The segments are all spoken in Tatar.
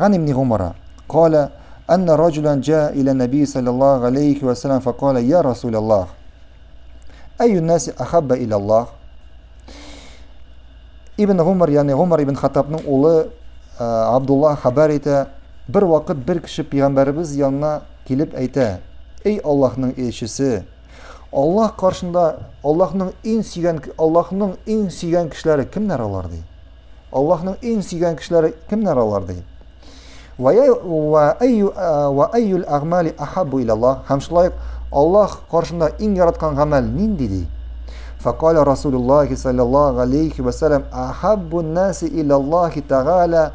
عن ابن عمر قال أن رجلا جاء إلى النبي صلى الله عليه وسلم فقال يا رسول الله أي الناس أحب إلى الله Ибн Гумар, ягъни Гумар ибн Хаттабның улы Абдулла хәбәр итә, бер вакыт бер кеше пәйгамбәребез янына килеп әйтә: "Эй Аллаһның илчесе, Аллаһ каршында Аллаһның иң сөйгән Аллаһның иң сөйгән кешеләре кемнәр алар?" ди. Аллаһның иң сөйгән кешеләре кемнәр алар ди. Ва әйюл әгъмали ахаббу илаллаһ. Һәм шулай ук Аллаһ каршында иң яраткан гамәл нинди ди? Фақала Расулуллахи саллаллаху алейхи ва саллям ахаббу наси илаллахи тағала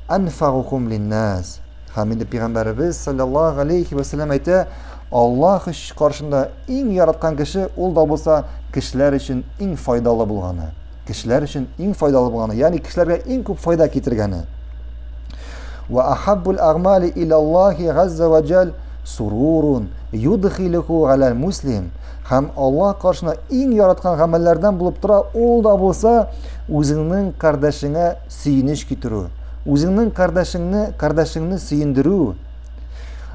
анфагухум линнас. Һәм инде пәйгамбәребез саллаллаху алейхи ва саллям әйтә, Аллаһ каршында иң яраткан кеше ул да булса кешеләр өчен иң файдалы булганы. Кешеләр өчен иң файдалы булганы, ягъни кешеләргә иң күп файда китергәне. Ва ахаббул агмали илаллахи газза ва җал сурурун юдхилуху галя муслим. Һәм Аллаһ каршына иң яраткан гамәлләрдән булып тора, ул да булса үзеңнең кардәшеңә сөенеч китерү, үзеңнең кардәшеңне, кардәшеңне сөендерү.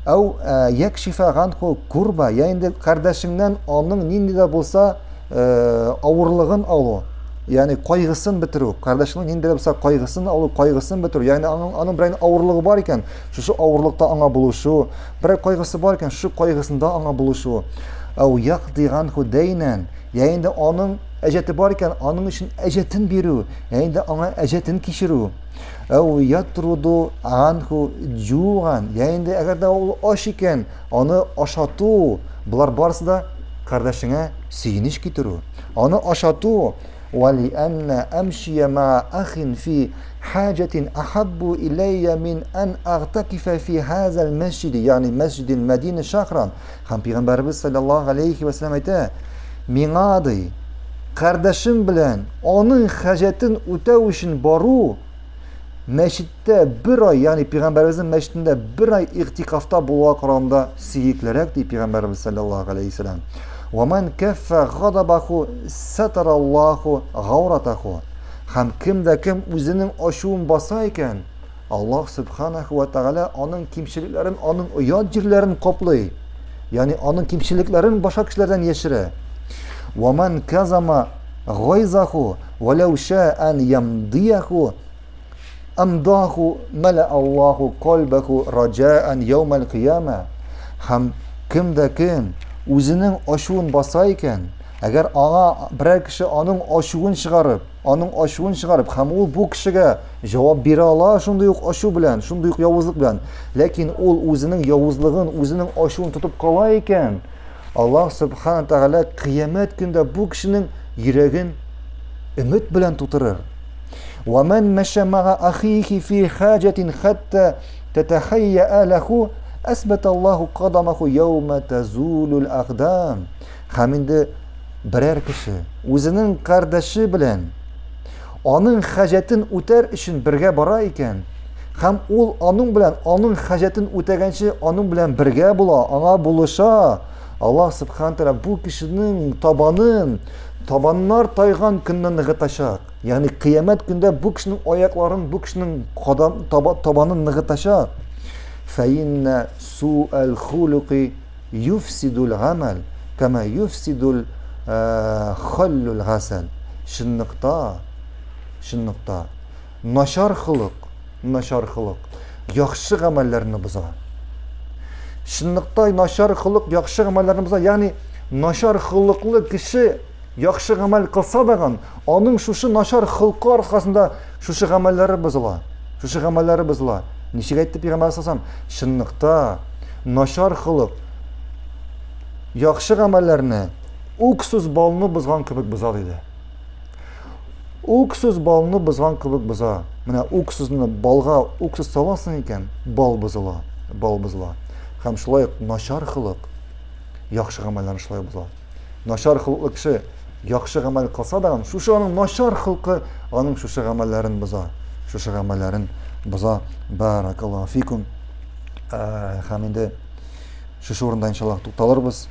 Әу э, якшифа ганху курба, я инде кардәшеңнән аның нинди дә булса э, авырлыгын алу, ягъни кайгысын бетерү, кардәшеңнең нинди дә булса кайгысын алу, кайгысын бетерү, ягъни аның, аның берәр авырлыгы бар икән, шушы авырлыкта аңа булышу, берәр кайгысы бар икән, шушы кайгысында аңа булышу. Әу якди ганху дәйнән, я инде аның әҗәте бар икән, аның өчен әҗәтен бирү, я инде аңа әҗәтен кичерү. Әу ятруду анху җуган. Я инде әгәр дә ул ач икән, аны ашату. Болар барысы да кардәшеңә сөенеч китерү. Аны ашату. Вали анна амшия ма ахин фи хаҗатин ахаббу иләйя мин ан агтакифа фи хазал мәсҗиди, ягъни мәсҗидил Мәдинә шахран. Һәм пәйгамбәребез саллаллаһу алейхи ва саллям әйтә, миңа ди, кардәшем белән аның хаҗәтен үтәү өчен бару мәчеттә бер ай, ягъни пәйгамбәребезнең мәчетендә бер ай игътикафта булуга караганда сөеклерәк, ди пәйгамбәребез саллаллаһу алейхи ва саллям. Ва ман каффа гадабаху сатараллаху гауратаху. Һәм кем дә кем үзенең ачуын баса икән, Аллаһ Сүбхәнәһү вә Тәгалә аның кимчелекләрен, аның оят җирләрен каплый. Ягъни аның кимчелекләрен башка кешеләрдән яшерә. Ва ман казама гайзаху ва лау ша ан ямдияху амдаху мала Аллаху кальбаху раджаан яумал кыяма. Һәм кем дә кем үзенең ачуын баса икән, әгәр аңа берәр кеше аның ачуын чыгарып, аның ачуын чыгарып һәм ул бу кешегә җавап бирә ала шундый ук ачу белән, шундый ук явызлык белән. Ләкин ул үзенең явызлыгын, үзенең ачуын тотып кала икән, Аллаһ Субхана Тәгалә кыямәт көндә бу кешенең йөрәген өмет белән тутырыр. Ва ман маша мага ахихи фи хаҗатин хатта татахайя лаху асбата Аллаһу кадамаху яума тазулул ахдам. Һәм инде берәр кеше үзенең кардәше белән аның хаҗәтен үтәр өчен бергә бара икән, һәм ул аның белән аның хаҗәтен үтәгәнче аның белән бергә була, аңа булыша, Аллаһ Субхану Тәгалә бу кешенең табанын табаннар тайган көннән ныгытачак. Ягъни кыямәт көндә бу кешенең аякларын, бу кешенең кадам, таба, табанын ныгытачак. Фәиннә суәл хулукы Юфсидул гамәл, кәмә юфсидул халлул гасәл. Чынлыкта, чынлыкта начар холык, начар холык яхшы гамәлләрне боза. Чынлыкта начар холык яхшы гамәлләрне боза, ягъни начар холыклы кеше яхшы гамәл кылса даган, аның шушы начар холкы аркасында шушы гамәлләре бозыла. Шушы гамәлләре бозыла. Ничек әйтте пәйгамбәр саллаллаху Чынлыкта начар холык яхшы гамәлләрне уксус балны бозган кебек боза диде. Уксус балны бозган кебек боза. Менә уксусны балга уксус саласың икән, бал бозыла, бал бозыла. Һәм шулай ук начар холык яхшы гамәлләрне шулай боза. Начар холыклы кеше яхшы гамәл кылса да, шушы аның начар холкы аның шушы гамәлләрен боза. Шушы гамәлләрен боза. Баракаллаһу фикум. Һәм инде шушы урында иншаллаһ тукталырбыз.